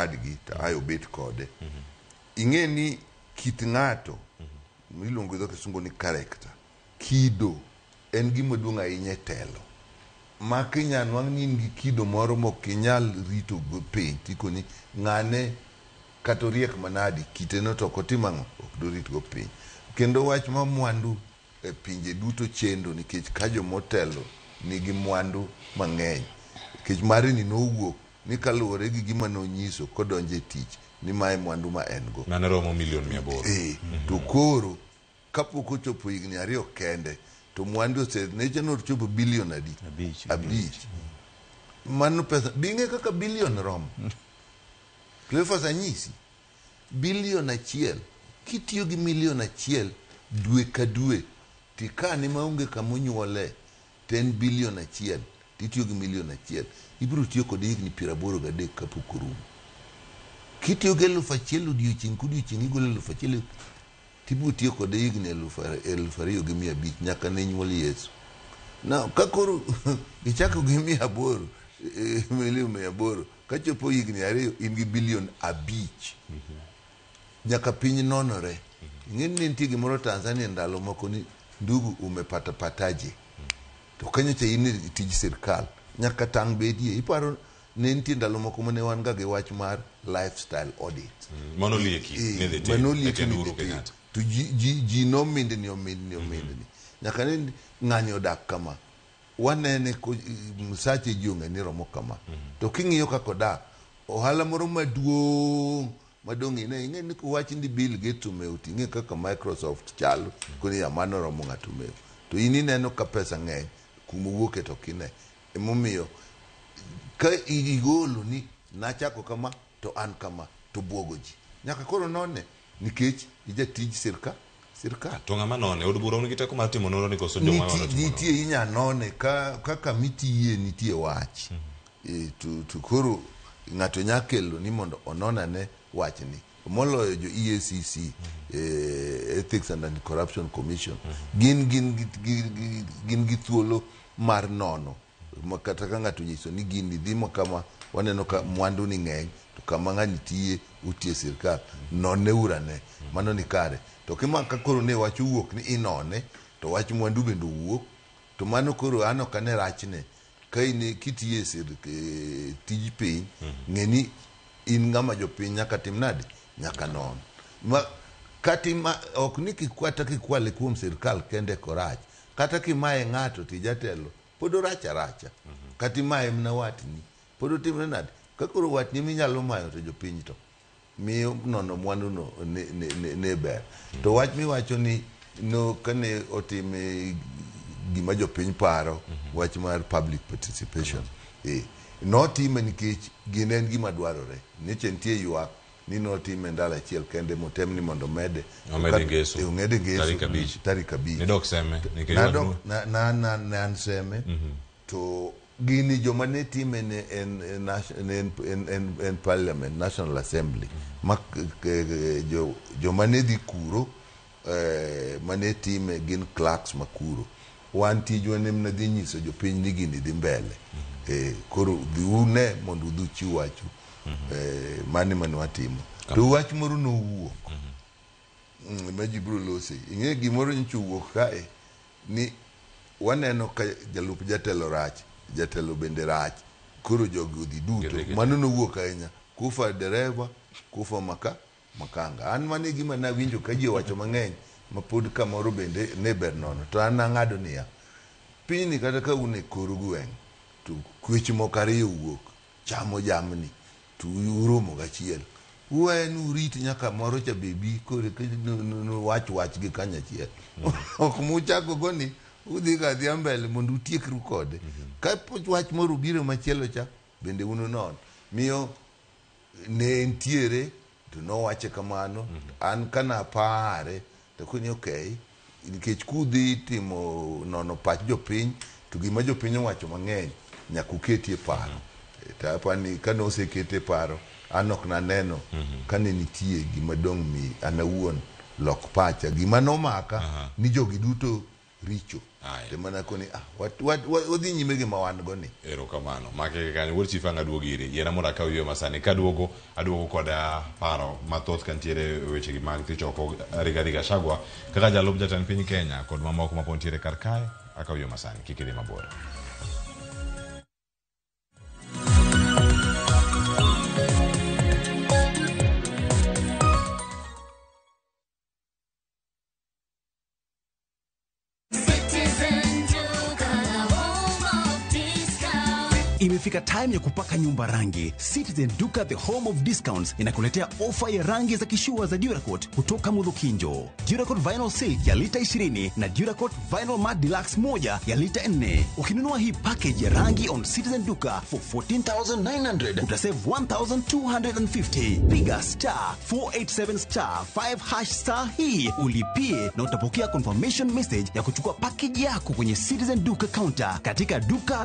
owadgi to ae obet kode. Ing'e ni kit ng'ato miluongo gi dho kisungu ni character, kido en gima duong' ahinya e telo. Ma kinya nwang' ni in gi kido moro mok inyal rito go piny tikoni ng'ane kata oriek manadi kite no to ok otim ang'o ok dorit go piny. Kendo wach ma mwandu e pinje duto chendo nikech ka jomotelo nigi mwandu mang'eny nikech mare ni nowuok ni kaluwore gi gima nonyiso kodonjo e tich ni mae mwandu ma en go. Mane romo milion 800. To koro kapok ochopo higni 2 kende to mwandu ose neche nochopo bilion adi? Abich. Abich. Mano pesa bing'e kaka bilion romo. Cleophas anyisi bilion 1 kitiyo gi milion 1 dwe ka dwe tikane maonge kama onyuole to en bilion 1 titiyo gi milion 1 ibiro tiyo kode higni 83 kapok orumo. Kitiyo gi 1000 odiochieng' kodiochieng' igolo 1000 tibiro tiyo kode higni 2500 nyaka ne nyuol Yesu. Now, ka koro ichako gi 800 milion 800 kachopo higni 2 in gi bilion 5. Nyaka piny nonore. Ing'e ni nitie gimoro Tanzania ndalo moko ni ndugu umepata pataje. To kanyo cha in e tij sirkal nyaka tang' bedie. Iparo ne nitie ndalo moko mane wan ga gi wach mar lifestyle audit. Mano lieki ni dhi tim. Mano lieki e ni tend dhi Uhuru tim. Kenyatta. To ji nomindni omindni omindni. Nyaka ne ng'ani odak kama. Wanene msache ji ong'e ni romo kama. To king'iyo kaka odak, ohala moro maduong' madong' ine ing'e ni wach ni Bill Gates omewo to ing'e kaka Microsoft chalo koni ya mano romo ng'ato omewo. To in ineno ka pesa ng'eny kuma owuoke to ok ine. Emomiyo ka igolo ni nachako kama to an kama to buogo ji. Nyaka koro none nikech ijatij sirkal. To ng'ama none? Od bura nigi teko mar timo nonro ni koso joma Nitie, timo nonro? nitie inya none ka kaka mitiye nitie wach. To koro ng'ato nya kelo ni mondo onon ane wachni. Moloyo jo EACC, Ethics and Anti-Corruption Commission, gin gi thuolo mar nono. Kata ka ng'ato onyiso ni gini dhi ma kama, waneno ka mwandu ni ng'eny, to kama ng'ani tiye, otiye sirkal, none urane, mano ni kare. To kima ka koro ne wach owuok ni inone, to wach mwandu bende owuok, to mano koro an ok ane rachne. Ka in kitiye tij piny, ng'e ni in ng'ama jopiny nyaka tim nade? Nyaka non. Ma kata ok ni kata kikwale kuom sirkal kende korach, kata kimaye ng'ato tijatelo, pod orach aracha. Kata imaye mana watni, pod otimre nade? Ka koro watni minyalo mayo to jopiny to miyo nono mwandu no ne ber. To wach miwacho ni no kane otime gima jopiny paro, wach mar public participation. Notime nikech gin en gima dwarore. Nyocha nitie ywak ni notime ndalo achiel kende motem ni mondo omede. Omede ngeso. Omede ngeso. Tarik 5. Tarik 5. Nidok seme. Nadok na an seme. To gini joma ne time ne en Parliament, National Assembly. Ma joma ne dhi kuro, mane time gin clerks ma kuro. Wan tijwa ne mana dhi nyiso jopiny ni gini dhi mbele. Koro dhi une mondo udhi uchiw wachu. Mano ema ne watimo. To wach moro nowuok. Ma ji biro lose. Ing'e gimoro nyocha owuok kae ni waneno ka jalup jatelo rach, jatelo bende rach. Koro jogi odhi duto. Mano nowuok ahinya. Kufa dereva, kufa makanga. An mano e gima nawinjo ka ji owacho mang'eny ma pod kamoro bende ne ber nono. To an nang'ado niya, pinyni kata ka un e kor gweng' to kwech moko 2 owuok chamo jamni to uromo gachiel. Uwe ni urit nyaka moro cha bebi kore wach wach gi kanyachiel. Ok muchako go ni udhi ga adhiya mbele mondo utiekru kode. Ka wach moro obiro machielo cha bende un unon. Miyo ne entiere to nowache kamano. An kana pare to koni okay, nikech kudhi timo nono pach jopiny to gima jopiny owacho mang'eny nyaka uketie paro. To apani kane osekete paro an ok naneno kane nitie gima dong' mi an awuon lok pacha. Gima nomaka ni jogi duto richo. To mana koni wadhi nyime gi ma wan go ni. Erokamano. Make kanyo wuod chief ang' aduogo iri. Yiena mondo akaw yweyo masani. Kaduogo aduogo koda paro mathoth kantiere weche gi mag thicho oko Rigathi Gachagua kaka jalup jatend piny Kenya kod mamoko mapod ntiere kar kae. Akaw yweyo masani. Kik idhi mabor. Imefika time ya kupaka nyumba rangi. Citizen Duka, the home of discounts, inakuletea ofa ya rangi za kishua za Duracoat kutoka Mudhukinjo. Duracoat Vinyl Silk ya lita 20 na Duracoat Vinyl Matte Deluxe 1 ya lita 4. Ukinunua hii package ya rangi on Citizen Duka for 14,900 utasave 1,250. Piga star 487 star 5 hash star hii ulipie na utapokea confirmation message ya kuchukua package yako kwenye Citizen Duka counter katika duka